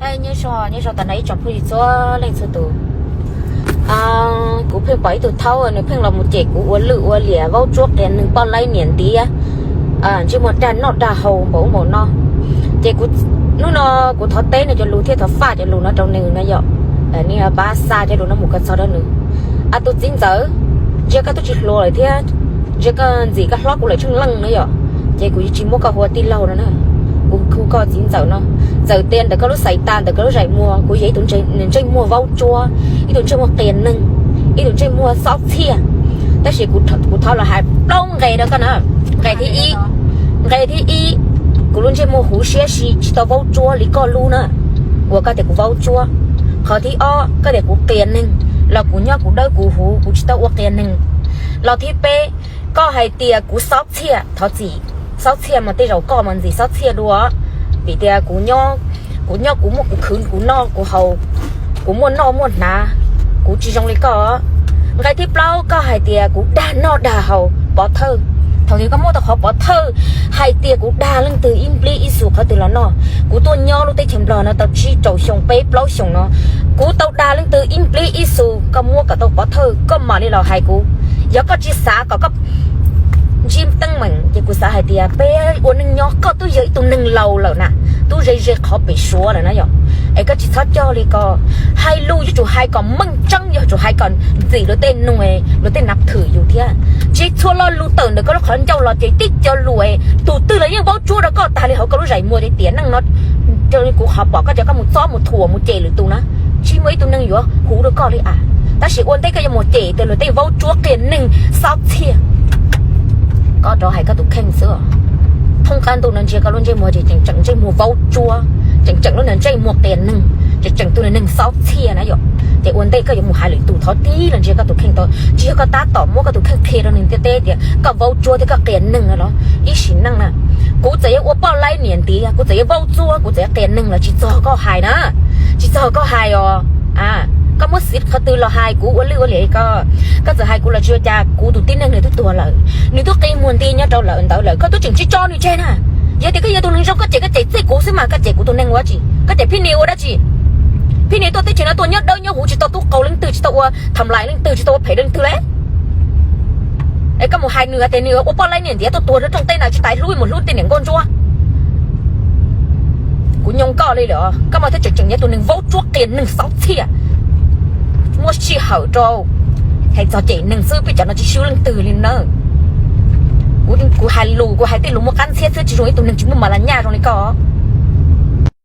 Hais nyob zoo, nyob zoo tag nrho ib tsoom phooj ywg txhua leej txhua tus. Kuv pheej pom ib tug thaub nws pheej los mus cem kuv ua lwj ua liam, vaub tsuab, qias neeg, poj laib niam ntiav, ntsej muag dag noj dag haus npaum ub npaum no. Ces hnub no kuv thov teb nws cov lus thiab thov faj cov lus no rau nws no yom. Nws pab xa cov lus no mus kom txog rau nws. Tus txiv ntxawm, ntsia koj twb tsis hluas lawm thiab, ntsia koj ntxim koj hlob kuv lawm tsheej leej na yom. Ces kuv yuav tsis muab koj hu ua tij laug no na, kuv hu koj txiv ntxawm no. Txawm tias ntawm koj lub xaiv tas, ntawm koj lub zaim muag, kuv yog ib tug ntsej muag vaub tsuab, ib tug ntsej muag qias neeg, ib tug ntsej muag xob txhiaj. Tab sis kuv thov los hais plaub nqe rau koj na. Nqe thib ib, nqe thib ib, kuv lub ntsej muag huv siab si tsis tau vaub tsuab li koj lub na, uas koj tias kuv vaub tsuab. Qhov thib ob, koj tias kuv qias neeg, los kuv nyob kuv dawb kuv huv, kuv tsis tau ua qias neeg. Los thib peb, koj hais tias kuv xob txhiaj, thov txim, xob txhiaj mas tej zaum koj mas ntxim xob txhiaj dua, vim tias kuv nyob, kuv nyob kuv muaj kuv khwv kuv noj kuv haus, kuv muaj noj muaj hnav, kuv tsis zoo li koj. Nqe thib plaub, koj hais tias kuv dag noj dag haus pov thawj. Thaum twg koj muab tau qhov pov thawj hais tias kuv dag leej twg ib nplib ib xus qhov twg los noj? Kuv tuaj nyob lub teb chaws Nplog no tau tsib rau xyoo, peb plaub xyoo no, kuv tau dag leej twg ib nplib ib xus? Koj muab kom tau pov thawj koj mam li los hais kuv. Yog koj tsis xav kom koj ntsib teeb meem ces kuv xav hais tias peb ua neej nyob, koj twb yog ib tug neeg laus lawm na, twb ze ze qhov pem Suav lawm na yom. Es koj tsis txhob coj li ko, hais lus yuav tsum hais kom meej tseeb, yuav tsum hais kom ntxim luag tej nug, luag tej nav thwm yus thiab. Tsis txhua lo lus tawm ntawm koj lub qhov ncauj los ces tib co lus tus twg los yeej vaub tsuab rau koj tag li hauv koj lub zaim muag tiag tiag. Neej no kuv qhov pom koj cov koj mus txob mus thuam mus cem lwm tus na, tsis muaj ib tug neeg yuav huv rau koj li as. Tab sis ua ntej koj yuav mus cem tias luag tej vaub tsuab qias neeg xob txhiaj, koj rov hais koj tus kheej xwb. Thooj qab ntuj no ntsia koj lub ntsej muag ces tseem tseem ntsej muag vaub tsuab, tseem tseem lub niag ntsej muag qias neeg, tseem tseem tus niag neeg xob txhiaj na yom. Ces ua ntej koj yuav mus hais lwm tus thov tib los ntsia koj tus kheej tau, tsis yog koj tab tom muab koj tus kheej qhia rau neeg ntiaj teb tias koj vaub tsuab thiab koj qias neeg no los ib sim neej na. Kuv txawm yuav ua poj laib niam ntiav, kuv txawm yuav vaub tsuab, kuv txawm yuav qias neeg los tsis txog koj hais na, tsis txog koj hais os. Koj muab xiv qhov twg los hais kuv ua lwj ua liam li ko. Koj txawm hais kuv los tsis ua cas, kuv tus tib neeg nws twb tuag lawm, nws twb qi muag nti nyob rau lawm ntawd lawm, koj twb tseem tsis tso nws tseg na. Yog tias koj yog tus neeg zoo koj cem, koj cem txij kuv xwb mas koj cem kuv tus neeg ua dab tsi? Koj cem Phij Nis ua dab tsi? Phij Nis tuaj teb chaws no tuaj nyob dawb nyob huv, tsis tau tub qau leej twg, tsis tau ua tham lais leej twg, tsis tau ua phem leej twg li. Es koj mus hais nws hais tias nws ua poj laib niam ntiav tuaj tuag rau rooj teb na, tsis tas hlub mus hlub tej niam nkauj ntsuab. Kuv nyoo koj li lawm, koj mas thiaj tseem tseem yog tus neeg vaub tsuab qias neeg xob txhiaj. Muaj sij hawm rau hais txog cem neeg xwb, peb cov no tsis swb leej twg li na. Kuv hais lus, kuv hais tej lus muaj qab ntxhiab xwb, tsis zoo ib tug neeg tsis muaj mas las nyaj zoo li koj.